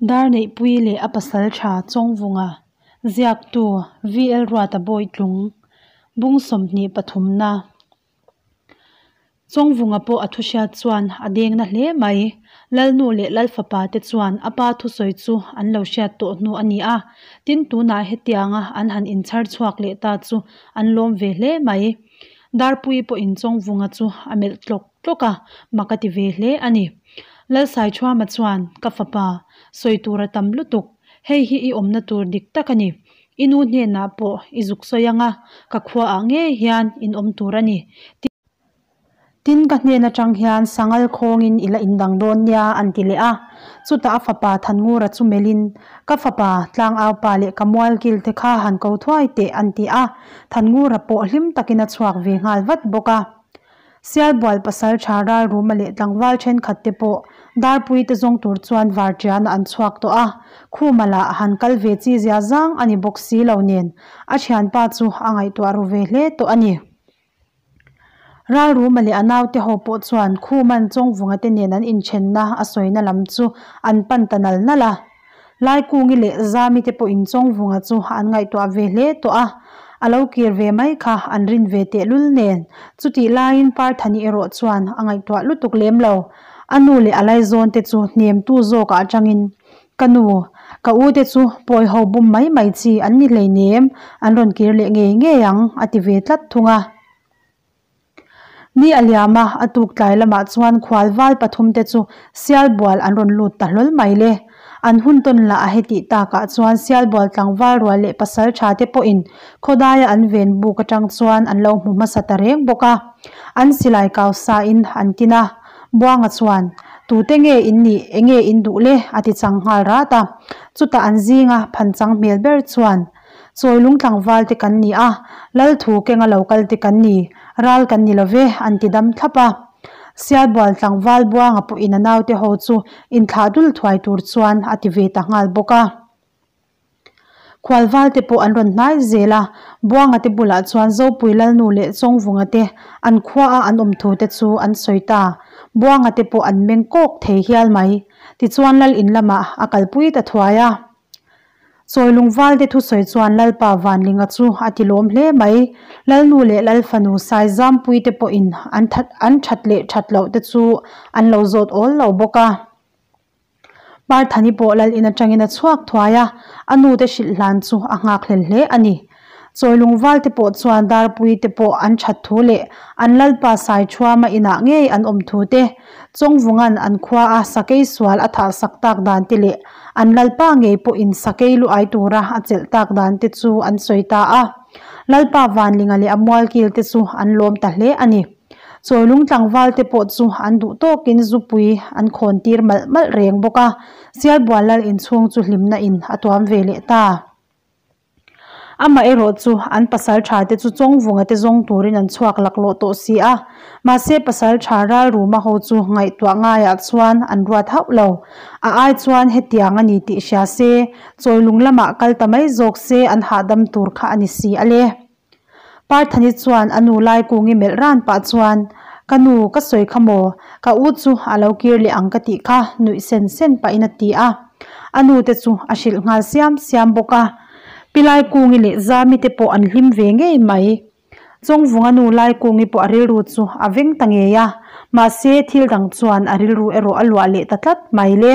Darneihpuii leh a pasal tha Chawngvunga ziaktu VL Ruata Bawitlung bung 23 na. Chawngvunga pawh a thuhriat chuan a deng na hle mai. Lalnu leh Lalfapa te chuan a pa thusawi chu an lo hriat tawh hnu a ni a, tin tunah hetianga an han inchhar chhuak leh ta chu an lawm ve hle mai. Darpuii pawhin Chawngvunga chu a melh tlawk tlawk a, mak a ti ve hle a ni. Lalsaiṭhuama chuan, Ka fapa, sawi tur a tam lutuk, hei hi i awmna tur dik tak a ni. I nu hnenah pawh i zuk sawi ang a, ka khuaah ngei hian in awm tur a ni. Tin, ka hnen atang hian sangal khawngin i la indang dawn nia, an ti leh a. Chutah a fapa Thanngura chu melhin, Ka fapa, tlangaupa leh ka mualkil te kha han ko thuai teh, an ti a. Thanngura pawh hlim takin a chhuak ve nghal vat bawk a. Sialbual pasaltha Ralruma leh tlangval thenkhat te pawh Darpui te zawng tur chuan Vartiana an chhuak tawh a, Khuma lah han kal ve chi zia zang a ni bawk si lo nen a thianpa chu a ngaihtuah ru ve hle tawh a ni. Ralruma leh a naute ho pawh chuan Khuman Chawngvunga te nen an inthenna a sawina lam chu an pan ta nal nal a. Laikungi leh Zami te pawhin Chawngvunga chu an ngaihtuah ve hle tawh a, a lo kir ve mai kha an rin ve tehlul nen. Chutih laiin Parthani erawh chuan a ngaihtuah lutuk lem lo. A nu leh a laizawn te chu hnemtu zawkah atangin, Ka nu, ka u te chu pawi ho bum mai mai chi an ni hleinem, an rawn kir leh ngei ngei ang, a ti ve tlat thung a. Ni a liam a, a tuk tlai lamah chuan khual val pathum te chu Sialbual an rawn lut ta hlawl mai le. An hun tawn lah a hetih takah chuan Sialbual tlangval rual leh pasal tha te pawhin khawdaia an ven buk atang chuan an lo hmu hmasa ta reng bawk a. An silai kau sain an tin a, Buanga chuan, Tute nge in nih, enge in duh le? a ti chang nghal rat a. Chutah an zinga phanchang hmel ber chuan, Chawilung tlangval te kan ni a, Lal thu kenga lo kal te kan ni, ral kan ni lo ve, an ti dam thlap a. Sialbual tlangval Buanga pawhin a naute ho chu inthlah dul thuai tur chuan a ti ve ta nghal bawk a. Khualval te pawh an rawn hnai zel a, Buanga te bulah chuan Zopui Lalnu leh Chawngvunga te an khuaa an awm thu te chu an sawi ta. Buanga te pawh an meng kawk thei hial mai. Tichuan Lal in lamah a kalpui ta thuai a. Chawilungvalte thusawi chuan Lalpa Vanlinga chu a ti lawm hle mai. Lalnu leh Lalfanu Saizampuite pawhin an that an that leh that loh te chu an lo zawt awl lo bawk a. Parthani pawh Lal in atangin a chhuak thuai a, a nute hrilh hlan chu a nghakhlel hle a ni. Chawilungvalte pawh chuan Darpuite pawh an that thu leh an Lalpa Saithuama inah ngei an awm thu te, Chawngvunga'n an khua a sakei sual a thah sak tak dan te leh an Lalpa ngei pawhin sakei lu ai tura a chelh tak dan te chu an sawi ta a. Lalpa Vanlinga leh a mualkil te chu an lawm ta hle a ni. Chawilung tlangvalte pawh chu an duh tawkin zupui an khawn tir malh malh reng bawk a, Sialbual Lal inchhung chu hlimna in a tuam ve leh ta. Amaherawh chu an pasal tha te chu Chawngvunga te zawng turin an chhuak laklawh tawh si a, mahse pasal tha Ralruma ho chu ngaihtuah ngaiah chuan an ruat hauh lo. A ai chuan hetiang a ni tih hria se, Chawilung lamah kal ta mai zawk se an hahdam tur kha a ni si a le. Parthani chuan a nu Laikungi melh ran pah chuan, Ka nu, ka sawi kha maw? Ka u chu a lo kir leh ang ka tih kha, nuih sen sen pahin a ti a. A nu te chu a hrilh nghal siam siam bawk a. Pi Laikungi leh Zami te pawh an hlim ve ngei mai. Chawngvunga nu Laikungi pawh a rilru chu a veng ta ngei a, mahse thil dang chuan a rilru erawh a luah leh ta tlat mai le.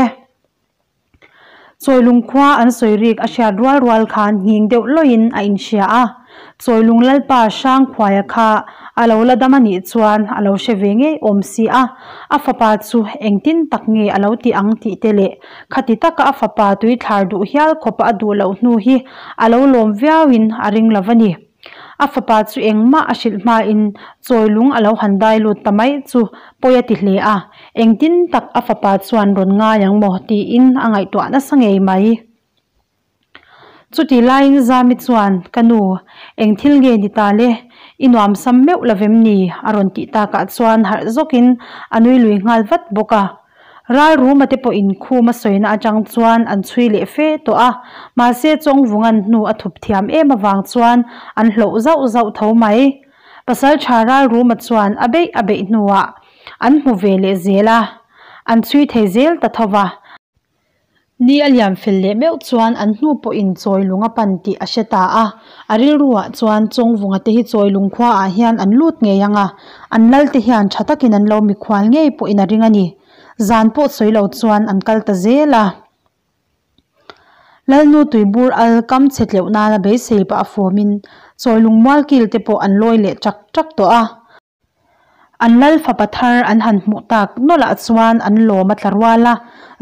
Chawilung khua an sawi rik a hriat rual rual khan nghing deuh lawiin a inhria a, Chawilung Lalpa Hrangkhuaia kha a lo la dam a nih chuan a lo hre ve ngei awm si a, a fapa chu engtin tak nge a lo ti ang tih te leh khati taka a fapa tuithlar duh hial khawpa a duh loh hnu hi a lo lawm viauin a ring lo va ni. A fapa chu engmah a hrilh hmain chawilung a lo han dai lut ta mai chu pawi a ti hle a, engtin tak a fapa chuan rawn ngai ang maw tiin a ngaihtuah nasa ngei mai. Chutih laiin Zami chuan, Ka nu, eng thil nge ni ta le? I nuam sam meuh lo vem ni? a rawn tih takah chuan harh zawkin a nui lui nghal vat bawk a. Ralruma te pawhin Khuma sawina atang chuan an chhui leh fe tawh a, mahse Chawngvunga'n hnu a thup thiam em avang chuan an hloh zauh zauh tho mai. Pasaltha Ralruma chuan a beih a beih hnuah an hmu ve leh zel a, an chhui thei zel ta tho va. Ni a liam fel leh meuh chuan an hnu pawhin Chawilung a pan tih a hre ta a, a rilruah chuan Chawngvunga te hi Chawilung khuaah hian an lut ngei ang a, an lal te hian tha takin an lo mikhual ngei pawhin a ring a ni. Zan pawh sawi lo chuan an kal ta zel a. Lalnu tuibur al kam chhe tleuh nana beisei pah a fawmin Chawilung mualkil te pawh an lawi leh ṭak ṭak tawh a. An lal fapa thar an han hmuh tak nawlh ah chuan an lawm a tla rual a,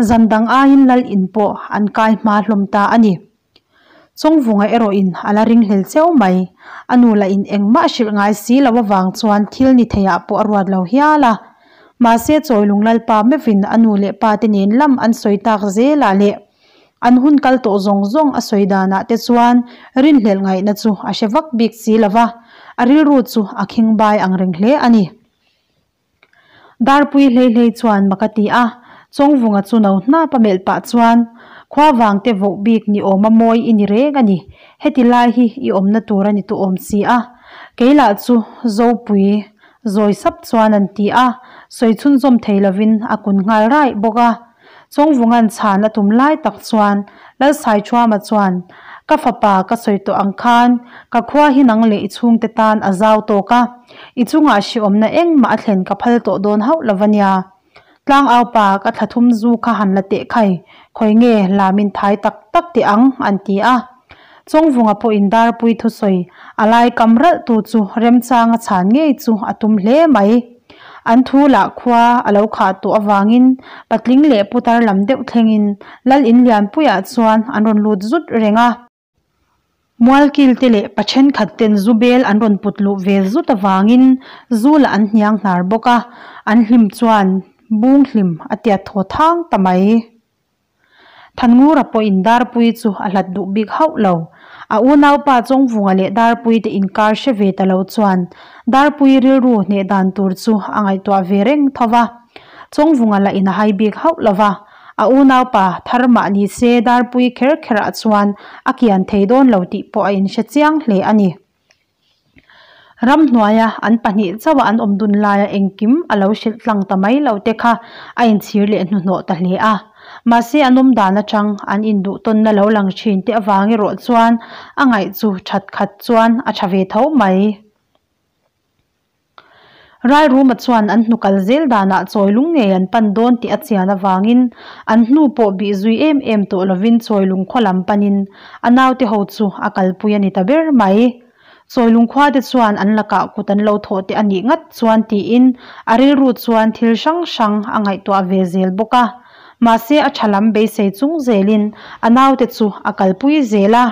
zan dang aiin lal in pawh an kai hma hlawm ta a ni. Chawngvunga erawhin a la ringhlel cheu mai. A nu lah in engmah a hrilh ngai si lo avang chuan thil ni theiah pawh a ruat lo hial a. Mahse Chawilung Lalpa meuhin a nu leh pa te nen lam an sawi tak zelah leh An hun kal tawh zawng zawng a sawi danah te chuan rinhlelh ngaihna chu a hre vak bik si lo va, a rilru chu a khingbai ang reng hle a ni. Darpui hlei hlei chuan mak a ti a, Chawngvunga chu no hnap a melh pah chuan, Khua vangte voh bik ni awma mawi i ni reng a ni, heti lai hi i awmna tur a ni tu awm si a, kei lah chu Zopui zawi sap chuan an ti a, sawi chhunzawm thei lovin a kun nghal raih bawk a. Chawngvunga'n chhan a tum lai tak chuan Lalsaiṭhuama chuan, Ka fapa ka sawi tawh ang khan ka khua hi nang leh i chhungte tan a zau tawk a, i chungah hriawmna engmah a thlen ka phal tawh dawn hauh lo va nia. Tlangaupa ka thla thum zu kha han la teh khai, khawi nge lamin thai tak tak teh ang, an ti a. Chawngvunga pawhin Darpui thusawi a lai kam ralh tu chu remchanga chhan ngei chu a tum hle mai. An thu lah khua a lo khah tawh avangin patling leh putar lam deuh thlengin Lal in Lianpuiah chuan an rawn lut zut reng a. Mualkil te leh pa thenkhat ten zu bel an rawn put luh ve zut avangin zu lah an hniang hnar bawk a, an hlim chuan bung hlim a tiat thaw thang ta mai. Thanngura pawhin Darpui chu a hlat duh bik hauh lo. A unaupa Chawngvunga leh Darpui te inkar hre ve ta lo chuan Darpui rilru hneh dan tur chu a ngaihtuah ve reng tho va. Chawngvunga lah in a hai bik hauh lo va, a unaupa thar mah ni se Darpui kher kherah chuan a kian thei dawn lo tih pawh a inhre chiang hle a ni. Ramhnuaia an pahnih chauha an awm dun laia engkim a lo hrilh tlang ta mai lo te kha a inchhir leh hnuhnawh ta hle a. Mahse an awm dan atang an induh tawnna lo lang thin te avang erawh chuan a ngaih chu that khat chuan a tha ve tho mai. Ralruma chuan an hnu kal zel danah Chawilung ngei an pan dawn tih a chian avangin an hnu pawh bih zui em em tawh lovin Chawilung khaw lam panin a naute ho chu a kalpui a ni ta ber mai. Chawilung khua te chuan an lakah kut an lo thawh te a nih ngat chuan tiin a rilru chuan thil hrang hrang a ngaihtuah ve zel bawk a. Mahse a tha lam beisei chung zelin a naute chu a kalpui zel a.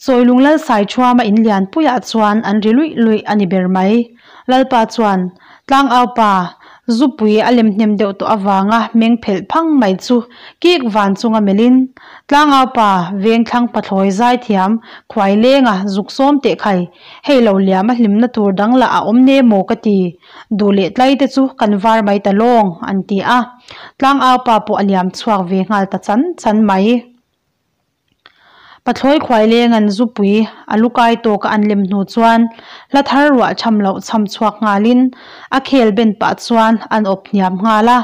Chawilung Lal Saiṭhuama in lianpuiah chuan an ri luih luih a ni ber mai. Lalpa chuan, Tlangaupa, zupui a lem hnem deuh tawh avanga meng phelh phang mai chu kik van chunga melhin, Tlangaupa, vengthlang pathlawi zaithiam, khuai lenga zuk sawm teh khai, hei lo liam a hlimna tur dang lah a awm ne maw ka ti, duh leh tlai te chu kan var mai ta lawng, an ti a. Tlangaupa pawh a liam chhuak ve nghal ta chan chan mai. Pathlawi khuai leng an zupui a lu kai tawka an lem hnu chuan hla thar ruah cham loh cham chhuak nghalin a khel ben pah chuan an awp hniam nghal a,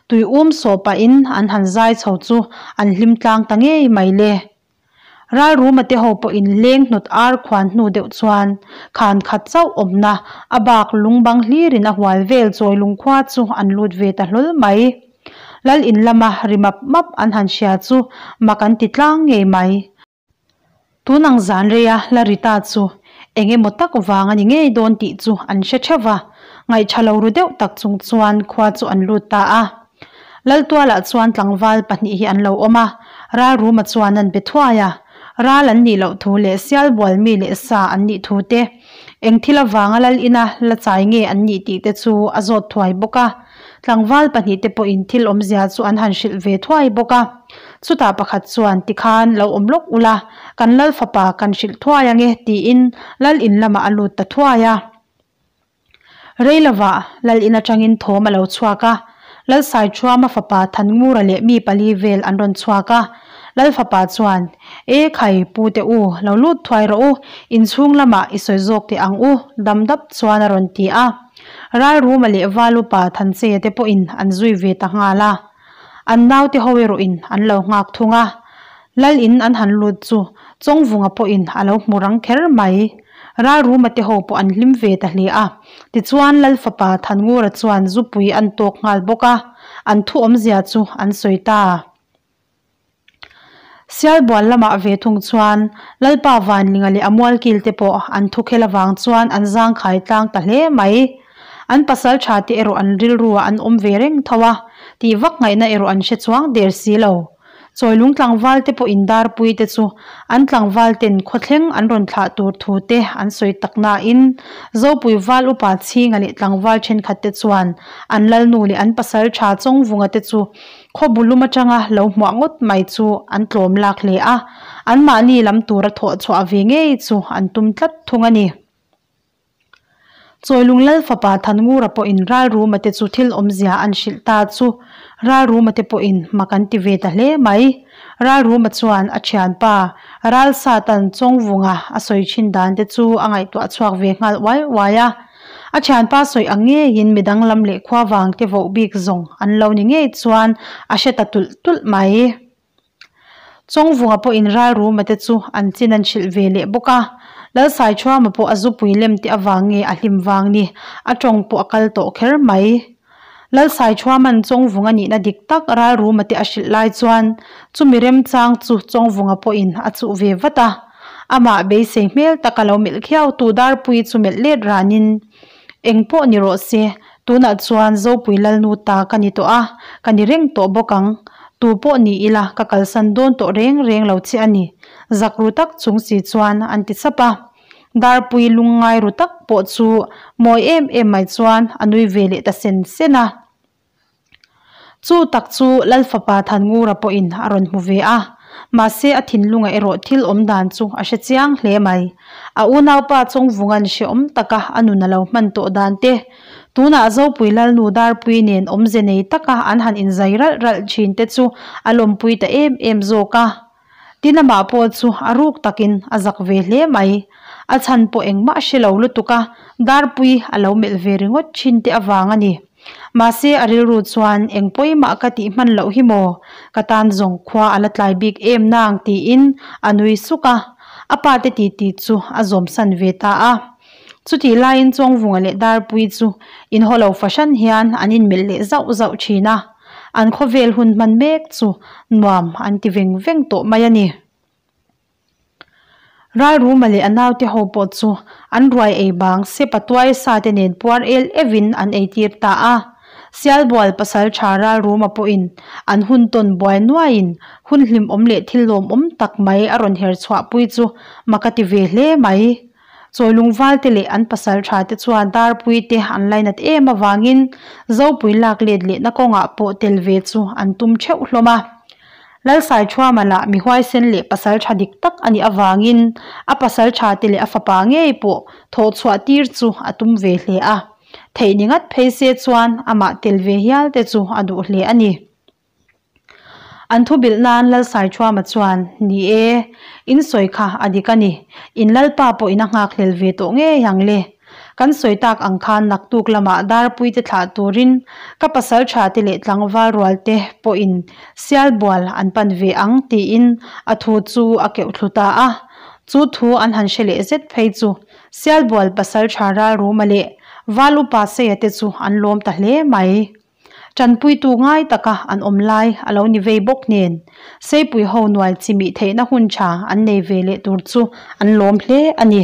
tui um sawh pahin an han zai chho chu an hlim tlang ta ngei mai le. Ralruma te ho pawhin leng hnawt ar khuan hnu deuh chuan khan khat chauh awmna a bak lung bang hlirin a hual vel chawi lungkhua chu an lut ve ta hlawl mai. Lal in lama ri map map an han hria chu mak an ti tlang ngei mai. Tun ang zan reia la ri ta chu eng emaw tak vang a ni ngei dawn tih chu an hre theuh va, ngaihṭha lo ru deuh tak chung chuan khua chu an lut ta a. Laltualah chuan tlangval pahnih hi an lo awm a, Ralruma chuan an be thuai a, ral an nih loh thu leh sialbual mi leh sa an nih thu te, eng thil avanga lal ina la chai nge an nih tih te chu a zawt thuai bawk a. Tlangval pahnih te pawhin thil awmzia chu an han hrilh ve thuai bawk a. Chutah pakhat chuan tikhan lo awm lawk ula, kan lal fapa kan hrilh thuai ange tiin lal in lamah a lut ta thuai a. Rei lovah lal in atangin thawm a lo chhuak a. Lal Saiṭhuama fapa Thanngura leh mi pali vel an rawn chhuak a. Lal fapa chuan, E khai, pu te u, lo lut thuai rawh u, inchhung lamah i sawi zawk teh ang u, dam dap chuan a rawn ti a. Ralruma leh Valupa Thanseia te pawhin an zui ve ta nghal a. An naute ho erawhin an lo nghak thung a. Lal in an han lut chu Chawngvunga pawhin a lo hmu rang kher mai. Ralruma te ho pawh an hlim ve ta hle a. Tichuan Lal fapa Thanngura chuan zupui an tawk nghal bawk a, an thu awmzia chu an sawi ta. Sialbual lamah ve thung chuan Lalpa Vanlinga leh a mualkil te pawh an thukhel avang chuan an zangkhai tlang ta hle mai. An pasal tha te erawh an rilruah an awm ve reng tho a, tih vak ngaihna erawh an hre chuang der si lo. Chawilung tlangval te pawh indarpui te chu an tlangval ten khawthleng an rawn thlah tur thu te an sawi tak nain Zopui val upa chhinga leh tlangval thenkhat te chuan an lalnu leh an pasal tha Chawngvunga te chu Khaw bulum atanga lo hmuah ngawt mai chu an tlawm lak hle a, anmahni lam tura thawh chhuah ve ngei chu an tum tlat thung a ni. Chawilung Lal fapa Thanngura pawhin Ralruma te chu thil awmzia an hrilh ta chu Ralruma te pawhin mak an ti ve ta hle mai. Ralruma chuan a thianpa Ralsatan Chawngvunga a sawi thin dan te chu a ngaihtuah chhuak ve nghal uai uai a. A thianpa sawi ang ngeiin mi danglam leh khua vang te voh bik zawng an lo ni ngei chuan a hre ta tulh tulh mai. Chawngvunga pawhin Ralruma te chu an chin an hrilh ve leh bawk a. Lalsaiṭhuama pawh a zupui lem tih avang nge a hlim vang ni, a tawng pawh a kal tawh kher mai. Lalsaiṭhuama'n Chawngvunga nihna dik tak Ralruma te a hrilh lai chuan chumi remchang chu Chawngvunga pawhin a chuh ve vat a. Amah beisei hmel taka lo melh khiautu Darpuii chu melh let ranin, Eng pawh ni rawh se, tunah chuan Zopui Lalnu ta ka ni tawh a, ka ni reng tawh bawk ang. Tu pawh ni ila ka kalsan dawn tawh reng reng lo che a ni, zak ru tak chung si chuan an ti sap a. Darpui lungngai ru tak pawh chu mawi em em mai chuan a nui ve leh ta sen sen a. Chu tak chu Lal fapa Thanngura pawhin a rawn hmu ve a, mahse a thinlungah erawh thil awm dan chu a hre chiang hle mai. A unaupa Chawngvunga'n hrehawm taka a nun a lo hman tawh dan te, tunah Zopui Lalnu Darpui nen awmze nei taka an han inzai ralh ralh thin te chu a lawmpui ta em em zawk a. Tin amah pawh chu a ruk takin a zak ve hle mai. A chhan pawh engmah hre lo lutuk a, Darpui a lo melh ve ringawt thin te avang a ni. Mahse a rilru chuan eng pawimah ka tih hman loh hi maw? Ka tan zawng khua a la tlai bik em nang tiin a nui suk a, a pa te titi chu a zawmsan ve ta a. Chutih laiin Chawngvunga leh Darpui chu inhaw lo fahran hian an inmelh leh zauh zauh thin a, an khawvel hun hman mek chu nuam an ti veng veng tawh mai a ni. Ralruma leh a naute ho pawh chu an ruai ei bang sepa tuai sa te nen puar el evin an eitir ta a. Sialbual pasal tha Ralruma pawhin an hun tawn buai nuaiin hun hlimawm leh thil lawmawm tak mai a rawn her chhuahpui chu mak a ti ve hle mai. Chawilungval te leh an pasal tha te chuan darpui te an lainat em avangin Zopui lak let lehna kawngah pawh tel ve chu an tum theuh hlawm a. Lalsaiṭhuama lah mi huaisen leh pasal tha dik tak a nih avangin a pasal tha te leh a fapa ngei pawh thawh chhuah tir chu a tum ve hle a. Theih ni ngat phei se chuan amah tel ve hial te chu a duh hle a ni. An thu bilh nan Lalsaiṭhuama chuan, Ni e, in sawi kha a dik a ni. In Lalpa pawhin a nghakhlel ve tawh ngei ang le. Kan sawi tak ang khan naktuk lamah darpui te thlah turin ka pasal tha te leh tlangval rual te pawhin sialbual an pan ve ang tiin a thu chu a keuh thlu ta a. Chu thu an han hre leh zet phei chu sialbual pasal tha Ralruma leh Val Upa Seia te chu an lawm ta hle mai. Tanpuitu ngai taka an awm lai a lo ni vei bawk nen, Seipui ho nuai chimih theihna hun tha an nei ve leh tur chu an lawm hle a ni.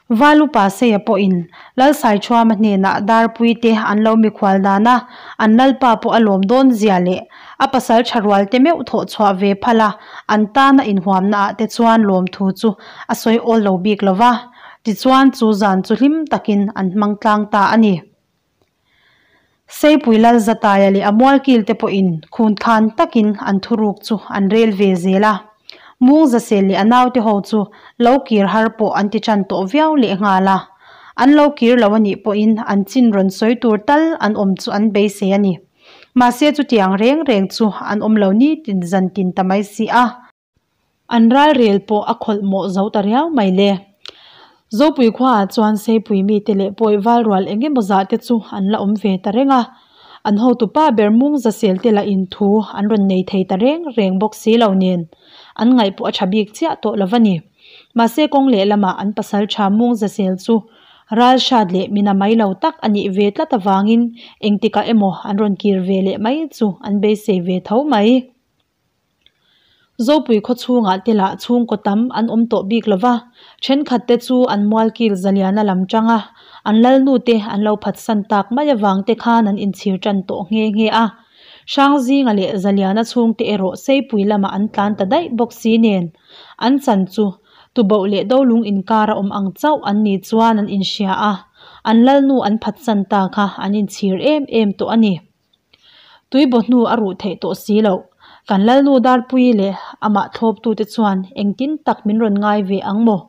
Valupa Seia pawhin Lalsaiṭhuama hnenah Darpui te an lo mikhual dan a, an Lalpa pawh a lawm dawn zia leh a pasal tha rual te meuh thawh chhuah ve phal a, an tana inhuamna ah te chuan lawmthu chu a sawi awl lo bik lo va, tichuan chu zan chu hlim takin an hmang tlang ta a ni. Seipui Lalzataia leh a mualkil te pawhin khunkhan takin an thuruk chu an rel ve zel a. Mungzasel leh a naute ho chu lo kir har pawh an ti tan tawh viau lehnghal a. An lo kir lo a nih pawhin an chin rawn sawi tur tal an awm chu an beisei a ni. Mahse chutiang reng reng chu an awm lo nitin zantin ta mai si a. An ralrel pawh a khawlh mawh zo ta riau mai le. Zopui khuaah chuan Seipui mite leh pawi valrual eng emaw zah te chu an la awm ve ta reng a. An hotupa ber mung zasel te lah in thu an rawn nei thei ta reng reng bawk si lo nen an ngaih pawh a tha bik chiah tawh lo va ni. Mahse kawng lehlamah an pasal tha mung zasel chu ral hrat leh mina mai lo tak a nih ve tlat avangin engtikah emaw an rawn kir ve leh mai chu an beisei ve tho mai. Zopui khaw chhungah te lah chhungkaw tam an awm tawh bik lo va, thenkhat te chu an mualkil zaliana lam tang a, an lalnu te an lo phatsan tak mai avang te khan an inchhir tan tawh nghe nghe a. Hrangzinga leh Zaliana chhungte erawh Seipui lamah an tlan ta daih bawk si nen, an chan chu Tuboh leh Dolung inkara awm ang chauh an ni chuan an inhria a, an lalnu an phatsan ta kha an inchhir em em tawh a ni. Tuibaw hnu a ruh theih tawh si loh. Kan Lalnu Darpuii leh amah thlawptute chuan engtin tak min rawn ngai ve ang maw?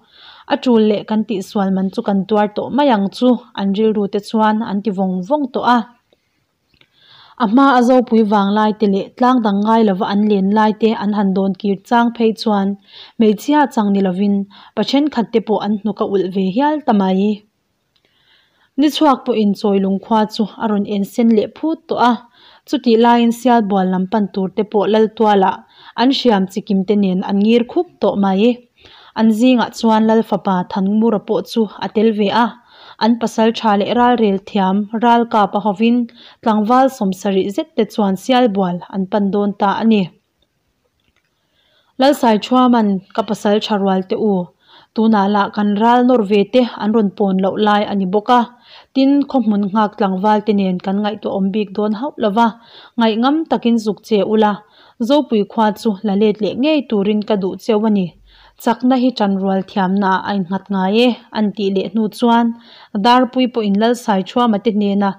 A tul leh kan tihsual man chu kan tuar tawh mai ang chu an rilrute chuan an ti vawng vawng tawh a. A hma a zopui vang lai te leh tlang dang ngai lova an len lai te an han dawn kir chang phei chuan hmeichhia chang ni lovin pa thenkhat te pawh an hnuk a ulh ve hial ta mai. Ni chhuak pawhin chawi lungkhua chu a rawn en sen leh phut tawh a, chutih laiin Sialbual lam pan tur te pawh Laltualah an hriam chikim te nen an ngir khup tawh mai. An zingah chuan Lal fapa Thanngmura pawh chu a tel ve a, an pasal tha leh ralrel thiam ralkap a hovin tlangval 70 zet te chuan Sialbual an pan dawn ta a ni. Lalsaiṭhuaman, Ka pasal ṭha rual teh u, tunah lah kan ral nawr ve te an rawn pawn loh lai a ni bawk a, tin, khawhmun nghak tlangval te nen kan ngaihtuah awm bik dawn hauh lo va, ngaihngam takin zuk che ula, Zopui khua chu la let leh ngei turin ka duh cheu a ni. Chakna hi ṭanrual thiamnaah a innghat ngai e, an tih leh hnu chuan Darpui pawhin Lalsaiṭhuama te hnena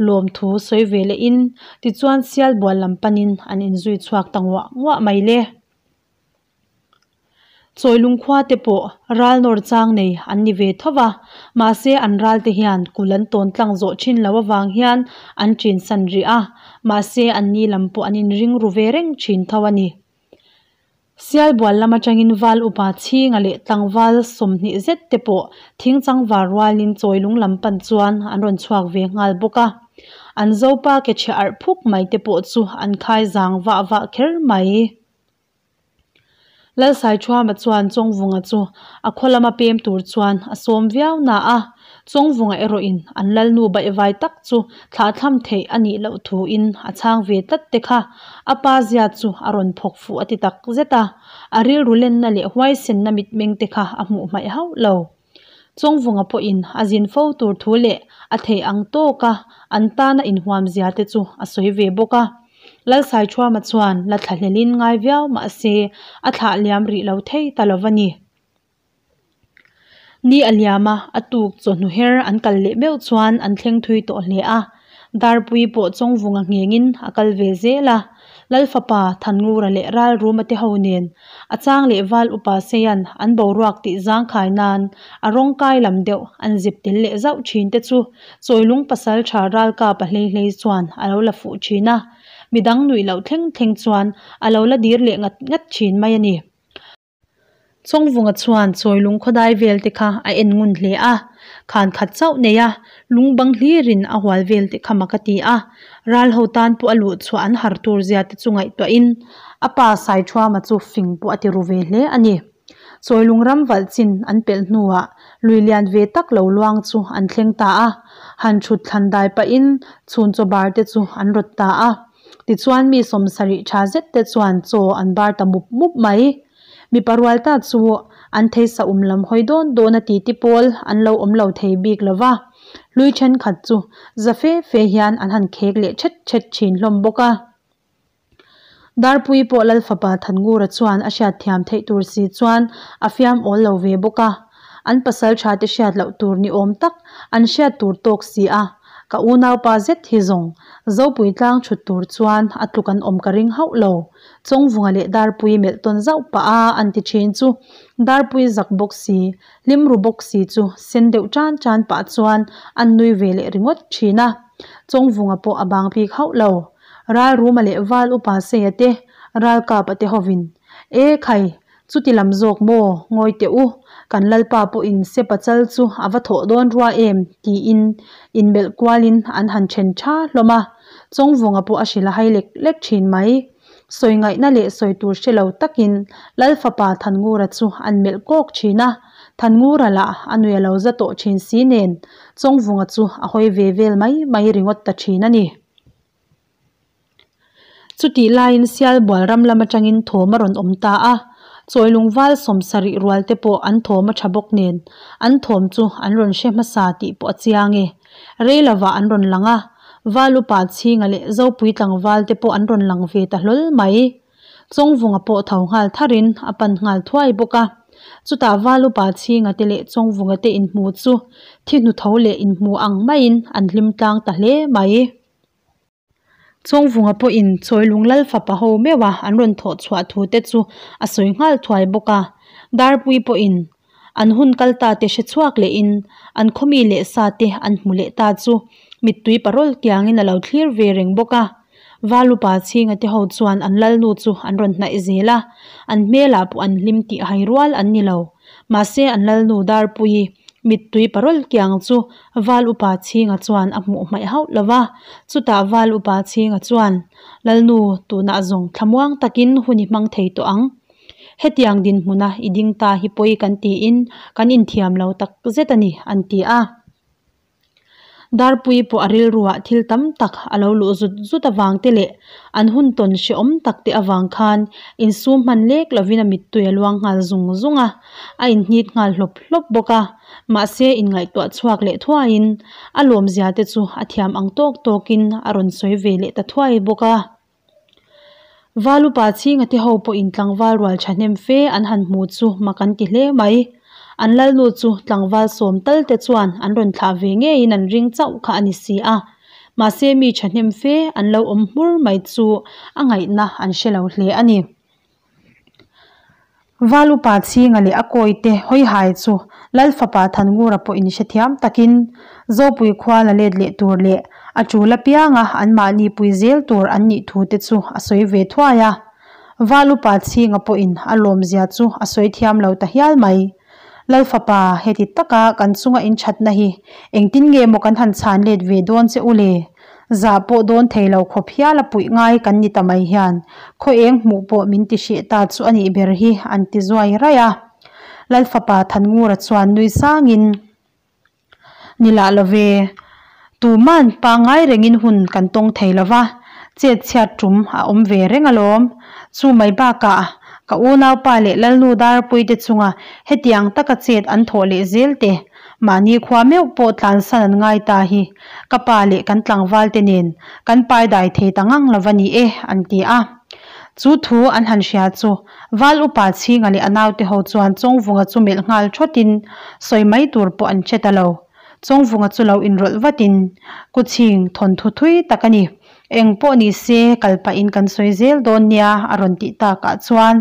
lawmthu sawi ve lehin tichuan Sialbual lam panin an inzui chhuak ta nguah nguah mai le. Chawi lungkhua te pawh ral nawr chang nei an ni ve tho va, mahse an ral te hian kul an tawn tlang zawh thin lo avang hian an ṭin san rih a, mahse an ni lam pawh an inring ru ve reng thin tho a ni. Sialbual lam atangin val upa chhinga leh tlangval 20 zet te pawh thingchang var rualin chawilung lam pan chuan an rawn chhuak ve nghal bawk a. An zopa ke chhe arh phuk mai te pawh chu an khai zang vah vah kher mai. Lalsaiṭhuama chuan Chawngvunga chu a khaw lama pem tur chuan a sawm viau na a, Chawngvunga erawhin an lalnu baihvai tak chu thlahthlam theih a nih loh thuin a chhang ve tlat te kha a pa zia chu a rawn phawk fuh a ti tak zet a, a rilru lenna leh huaisenna mitmeng te kha a hmuh hmaih hauh lo. Chawngvunga pawhin a zin fo tur thu leh a theih ang tawka an tana inhuam zia te chu a sawi ve bawk a. Lalsaiṭhuama chuan la thlahlelin ngai viau mah se a thlah liam rih lo thei ta lo va ni. Ni a liam a, a tuk chawhnu her an kal leh meuh chuan an thleng thui tawh hle a. Darpui pawh Chawngvunga nghengin a kal ve zel a. Lal fapa Thanngura leh Ralruma te ho nen a chang leh Val upa Seian an boruak tih zangkhai nan a rawng kai lam deuh an zip tel leh zauh thin te chu Chawilung pasaltha Ralkapa hlei hlei chuan a lo la fuh thin a. Midang nuih loh thleng thleng chuan a lo la dir leh ngat ngat thin mai a ni. Chawngvunga chuan Chawilung khawdai vel te kha a en ngun hle a, khan khat chauh nei a, lung bang hlirin a hual vel te kha mak a ti a, ral ho tan pawh a luh chhuah an har tur zia te chu ngaihtuahin a pa Saithuama chu fing pawh a ti ru ve hle a ni. Chawilung ram valh chin an pelh hnuah lui lian ve tak lo luang chu an thleng ta a, han thut thlan dai pahin chhun chaw bar te chu an rawt ta a. Tichuan mi 70 tha zet te chuan chaw an bar ta mup mup mai. Mipa rual ta chu an theisa um lam hawi dawn dawn a titi pawl an lo awm lo thei bik lo va. Hlui thenkhat chu za fe fe hian an han khek leh thet thet thin hlawm bawk a. Darpui pawh Lal fapa Thanngura chuan a hriatthiam theih tur si chuan a fiam awl lo ve bawk a. An pasal tha te hriat loh tur ni awm tak an hriat tur tawk si a. Ka unaupa zet hi zawng Zopui tlang chhut tur chuan a tluk an awm ka ring hauh lo. Chawngvunga leh Darpui melh tawn zauh pah a an ti thin chu Darpui zak bawk si, hlim ru bawk si chu sen deuh tan tan pah chuan an nui ve leh ringawt thin a. Chawngvunga pawh a bang bik hauh lo. Ralruma leh Val upa Seia te, Ralkapa te hovin, E khai, Chuti lam zawk maw? Ngawi teh u, kan Lalpa pawhin Sepa chal chu a va thawh dawn rua em? tiin inmelh kualin an han then tha hlawm a. Chawngvunga pawh a hrilh a hai lek lek thin mai. Sawi ngaihna leh sawi tur hre lo takin Lal fapa Thanngura chu an melh kawk thin a. Thanngura lah a nui a lo za tawh thin si nen Chawngvunga chu a hawi ve vel mai mai ringawt ta thin a ni. Chutih laiin Sialbual ram lam atangin thawm a rawn awm ta a, Chawilung val 70 rual te pawh an thawm a tha bawk nen an thawm chu an rawn hre hmasa tih pawh a chiang e. Rei lovah an rawn lang a, Val upa Chhinga leh Zopui tlangval te pawh an rawn lang ve ta hlawl mai. Chawngvunga pawh tho nghal tharin a pan nghal thuai bawk a. Chutah Val upa Chhinga te leh Chawngvunga te inhmu chu thi hnu tho leh inhmu ang maiin an hlim tlang ta hle mai. Chawngvunga pawhin Chawilung Lal fapa ho meuha an rawn thawh chhuah thu te chu a sawi nghal thuai bawk a. Darpui pawhin an hun kal ta te hre chhuak lehin an khawmi leh sa te an hmu leh ta chu mittui parawl kiangin a lo thlir ve reng bawk a. Valupa Chhinga te ho chuan an Lalnu chu an rawn hnaih zel a, an hmelah pawh an hlim tih hai rual an ni lo. Mahse an Lalnu Darpuii mittui parawl kiang chu Val upa Chhinga chuan a hmuh hmaih hauh lo va, chutah Val upa Chhinga chuan, Lalnu, tunah zawng thlamuang takin hun i hmang thei tawh ang. Hetiang dinhmuna i ding ta hi pawi kan tiin kan inthiam lo tak zet a ni, an ti a. Darpui pawh a rilruah thil tam tak a lo luh zut zut avang te leh an hun tawn hrehawm tak te avang khan insum hman lek lovin a mittui a luang nghal zung zung a, a inhnit nghal hlawp hlawp bawk a. Mahse inngaihtuah chhuak leh thuaiin a lawmzia te chu a thiam ang tawk tawkin a rawn sawi ve leh ta thuai bawk a. Valupa Chhinga te ho pawhin tlangval rual thahnem fe an han hmu chu mak an ti hle mai. An lalnu chu tlangval sawm tal te chuan an rawn thlah ve ngeiin an ring chauh kha a ni si a. Mahse mi thahnem fe an lo awm hmur mai chu a ngaihna an hre lo hle a ni. Val upa Chhinga leh a kawite Hawihai chu Lal fapa Thanngura pawh inhrethiam takin Zopui khua la let leh tur leh a tul apianga anmahni pui zel tur an nih thu te chu a sawi ve thuai a. Val upa Chhinga pawhin a lawmzia chu a sawi thiam lo ta hial mai. Lal fapa, heti taka kan chunga inthatna hi engtin nge maw kan han chhan let ve dawn che u le? Zah pawh dawn thei lo khawp hial a puih ngai kan ni ta mai hian khaw eng hmuh pawh min ti hreh ta chu a nih ber hi an ti zuai raih a. Lal fapa Thanngura chuan nui sangin, Ni lah lo ve, tuman pangngai rengin hun kan tawng thei lo va, chet chhiat tum a awm ve reng alawm. Chu mai bakah ka unaupa leh Lalnu Darpuite chunga hetiang taka chet an thawh leh zel te Mahni khua meuh pawh tlansan an ngai ta hi ka pa leh kan tlangval te nen kan pai dai thei ta ngang lo va ni e, an ti a. Chu thu an han hria chu Val upa Chhinga leh a naute ho chuan Chawngvunga chu melh nghal thawtin sawi mai tur pawh an hre ta lo. Chawngvunga chu lo inrawlh vatin Kuchhing thawnthu thui tak a ni. Eng pawh ni se, kal pahin kan sawi zel dawn nia a rawn tih takah chuan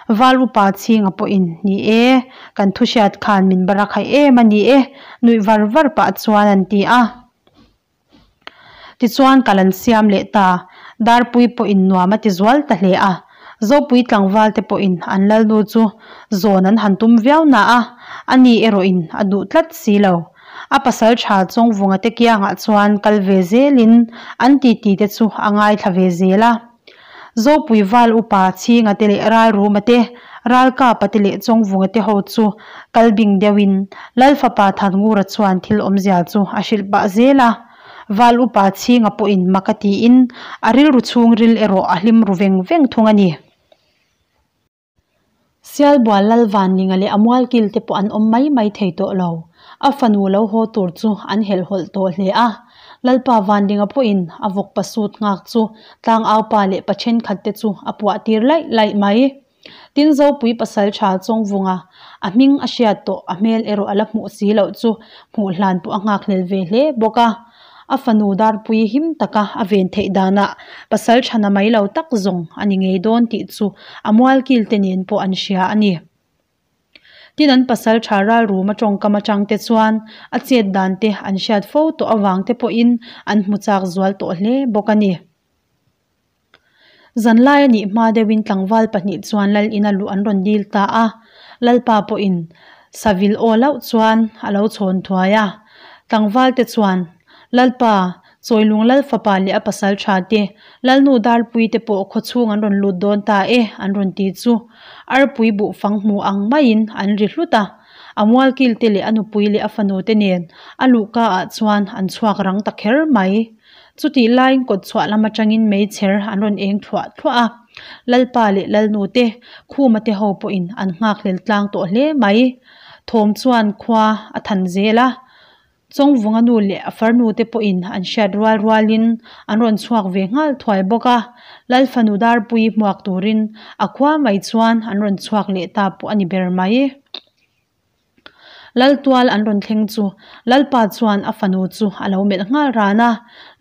Val upa Chhinga pawhin, Ni e, kan thu hriat khan min barak haih em a ni e, nuih var var pah chuan an ti a. Tichuan kal an siam leh ta, Darpui pawhin nuam a ti zual ta hle a. Zopui tlangval te pawhin an lalnu chu zawn an han tum viau na a, ani erawhin a duh tlat si lo. A pasal tha Chawngvunga te kiangah chuan kal ve zelin an titi te chu a ngaithla ve zel a. Zopui val upa Chhinga te leh Ralruma te, Ralkapa te leh Chawngvunga te ho chu kal bing deuhin Lal fapa Thanngura chuan thil awmzia chu a hrilh pah zel a. Val upa Chhinga pawhin mak a tiin a rilru chhungril erawh a hlim ru veng veng thung a ni. Sialbual Lalvanninga leh a mualkil te pawh an awm mai mai thei tawh lo. A fanu lo haw tur chu an helhhawlh tawh hle a. Lalpa Vanninga pawhin a vawkpa sut nghak chu tlangaupa leh pa thenkhat te chu a puah tir laih laih mai. Tin Zopui pasaltha Chawngvunga a hming a hriat tawh a hmel erawh a la hmuh si loh chu hmuh hlan pawh a nghakhlel ve hle bawk a. A fanu Darpuii him taka a ven theih danah pasal chhana mai lo tak zawng a ni ngei dawn tih chu a mualkil te nen pawh an hria a ni. Tin an pasal tha ralruma tawngkam atang te chuan a chet dan te an hriat fo tawh avang te pawhin an hmu chak zual tawh hle bawk a ni. Zanlai a nih hma deuhin tlangval pahnih chuan lal ina luh an rawn dil ta a, Lalpa pawhin Savil aw loh chuan a lo chhawn thuai a. Tlangval te chuan, Lalpa, Chawilung Lal fapa leh a pasal tha te, Lalnu Darpui te pawh khawchhung an rawn lut dawn ta e, an rawn ti chu. Arpui buh fang hmu ang maiin an ri hlut a. A mualkil te leh a nupui leh a fanu te nen a luhka ah chuan an chhuak rang ta kher mai. Chutih laiin kawtchhuah lam atangin meichher an rawn eng thluah thluah a, Lalpa leh Lalnu te, Khuma te ho pawhin an nghakhlel tlang tawh hle mai. Thawm chuan khua a than zel a, Chawngvunga nu leh a farnu te pawhin an hriat rual rualin an rawn chhuak ve nghal thuai bawk a, Lalfanu Darpui hmuak turin a khua mai chuan an rawn chhuak leh ta pawh a ni ber mai. Laltual an rawn thleng chu Lalpa chuan a fanu chu a lo melh nghal ran a,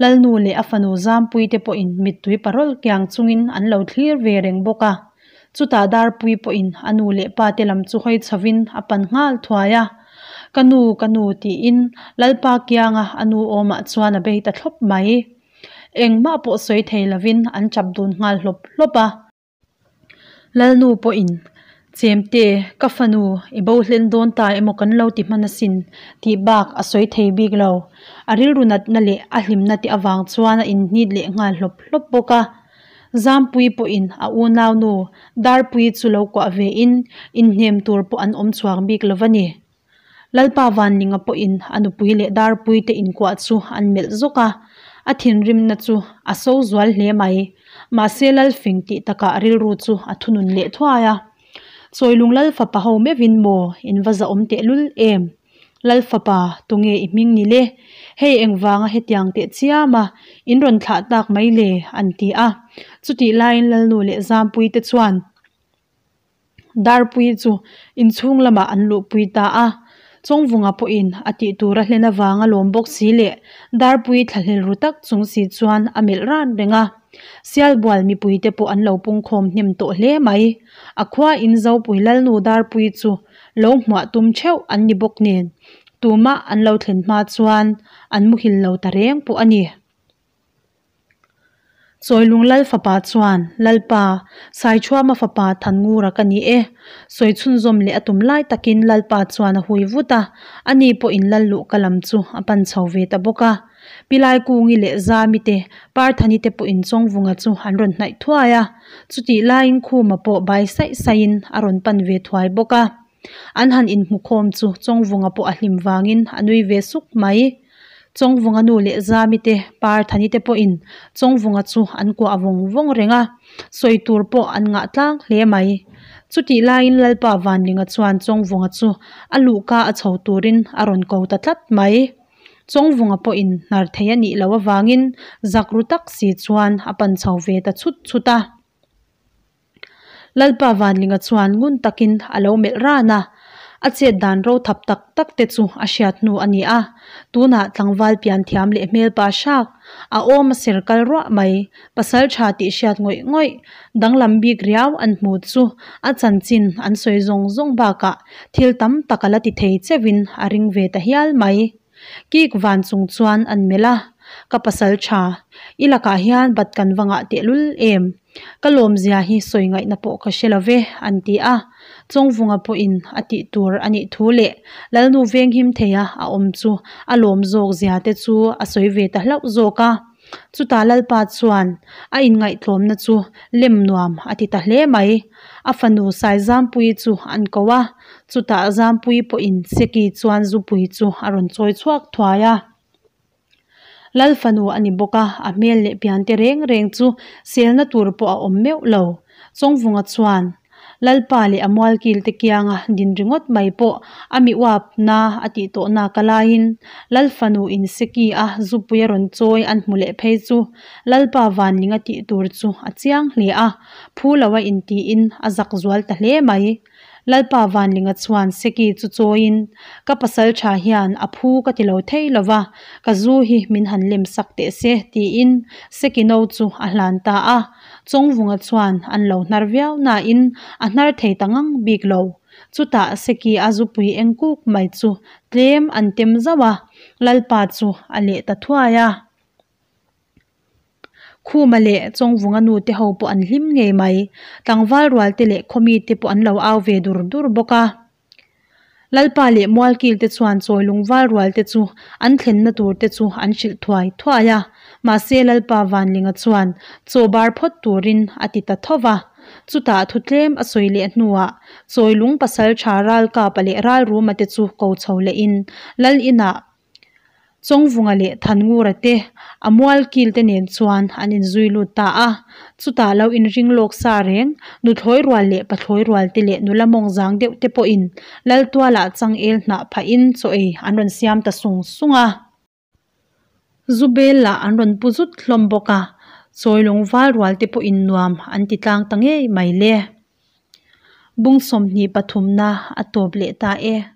Lalnu leh a fanu Zampui te pawhin mittui parawl kiang chungin an lo thlir ve reng bawk a. Chutah Darpui pawhin a nu leh pa te lam chu hawi chhovin a pan nghal thuai a, Ka nu, ka nu tiin Lalpa kianga a nu awmah chuan a bei ta thlawp mai. Engmah pawh sawi thei lovin an chap dun nghal hlawp hlawp a. Lalnu pawhin, Chemte, ka fanu, i bo hlen dawn ta emaw kan lo ti hman asin, tih bak a sawi thei bik lo. A rilru natna leh a hlimna te avang chuan a inhnit leh nghal hlawp hlawp bawk a. Zampuii pawhin a unaunu Darpuii chu lo kuah vein inhnem tur pawh an awm chhuak bik lo va ni. Lalpa Vanlinga pawhin a nupui leh Darpuii te inkuah chu an melh zawk a, a thinrimna chu a so zual hle mai. Mahse Lalfing tih takah a rilru chu a thunun leh thuai a. Chawilung Lal fapa ho meuhin maw in va zahawm tehlul em? Lal fapa, tunge i hming ni le? Hei engvanga hetiang teh chiama in rawn thlah tak mai le? an ti a. Chutih laiin Lalnu leh Zampuii te chuan Darpuii chu inchhung lamah an luhpui ta a. Chawngvunga pawhin a tih tur a hlen avanga lawm bawk si leh Darpuii thlahlel ru tak chung si chuan a melh ran reng a. Sialbual mipuite pawh an lo pungkhawm hnem tawh hle mai. A khua in Zopui Lalnu Darpuii chu lo hmuah tum theuh an ni bawk nen tumah an lo thlen hma chuan an muhil lo ta reng pawh a ni. Chawilung Lal fapa chuan, Lalpa, Saichhuama fapa Thanngura ka ni e. Sawi chhunzawm leh a tum lai takin Lalpa chuan a hui vut a, ani pawhin Lal luhka lam chu a pan chho ve ta bawk a. Pi Laikungi leh Zami te, Parthani te pawhin Chawngvunga chu an rawn hnaih thuai a, chutih laiin Khuma pawh bai saih saihin a rawn pan ve thuai bawk a. An han inhmukhawm chu Chawngvunga pawh a hlim vangin a nui ve suk mai. Chawngvunga nu leh Zami te, Parthani te pawhin Chawngvunga chu an kuah vawng vawng reng a, sawi tur pawh an ngah tlang hle mai. Chutih laiin Lalpa Vanlinga chuan Chawngvunga chu a luhka a chho turin a rawn ko ta tlat mai. Chawngvunga pawhin hnar thei a nih loh avangin zak ru tak si chuan a pan chho ve ta chhut chhut a. Lalpa Vanlinga chuan ngun takin a lo melh ran a, a chet dan ro thap tak tak te chu a hriat hnu a ni a, tunah tlangval pian thiam leh hmel pa hrak, a awm a ser kal ruah mai, pasal tha tih hriat ngawih ngawih, danglam bik riau an hmu chu a chanchin an sawi zawng zawng bakah thil tam tak a la ti thei cheuhin a ring ve ta hial mai. Kik van chung chuan an melh a, Ka pasal tha, i lakah hian bat kan va ngah tehlul em? Ka lawmzia hi sawi ngaihna pawh ka hre lo ve, an ti a. Chawngvunga pawhin a tih tur a nih thu leh Lalnu venghim theia a awm chu a lawm zawk zia te chu a sawi ve ta hlauh zawk a. Chutah Lalpa chuan a inngaihtlawmna chu lem nuam a ti ta hle mai. A fanu Saizampuii chu an ko a, chutah Zampuii pawhin Seki chuan zupui chu a rawn chawi chhuak thuai a. Lal fanu a ni bawk a, a hmel leh pian te reng reng chu selna tur pawh a awm meuh lo. Chawngvunga chuan Lalpa leh a mualkil te kianga din ringawt mai pawh a mi uap na a tih tawh nak a laiin Lal fanu in seki a zupui a rawn chawi an hmu leh phei chu Lalpa Vanlinga tih tur chu a chiang hle a, phu lo a intiin a zak zual ta hle mai. Lalpa Vanlinga chuan Seki chu chawiin, Ka pasalṭha hian a phu ka ti lo thei lo va, ka zu hi min han lem sak teh se, tiin Seki no chu a hlan ta a. Chawngvunga chuan an lo hnar viau nain a hnar thei ta ngang bik lo. Chutah Seki a zupui eng kuk mai chu tlem an tem zauh a, Lalpa chu a leh ta thuai a. Khuma leh Chawngvunga nu te ho pawh an hlim ngei mai. Tlangval rual te leh khawmi te pawh an lo au ve dur dur bawk a. Lalpa leh Mualkil te chuan Chawilung val rual te chu an thlenna tur te chu an hrilh thuai thuai a. Mahse Lalpa Vanlinga chuan chaw bar phawt turin a ti ta tho va. Chutah thu tlem a sawi leh hnuah Chawilung pasaltha Ralkapa leh Ralruma te chu ko chho lehin Lal inah Chawngvunga leh Thanngura te a mual kil te nen chuan an inzui lut ta a. Chutah lo inring lawk sa reng, nuthlawi rual leh pathlawi rual te leh nula mawng zang deuh te pawhin Laltualah changel hnah phahin chaw ei an rawn siam ta sung sung a. Zu bel lah an rawn pu zut hlawm bawk a, Chawilung val rual te pawhin nuam an ti tlang ta ngei mai le. Bung 23 na a tawp leh ta e.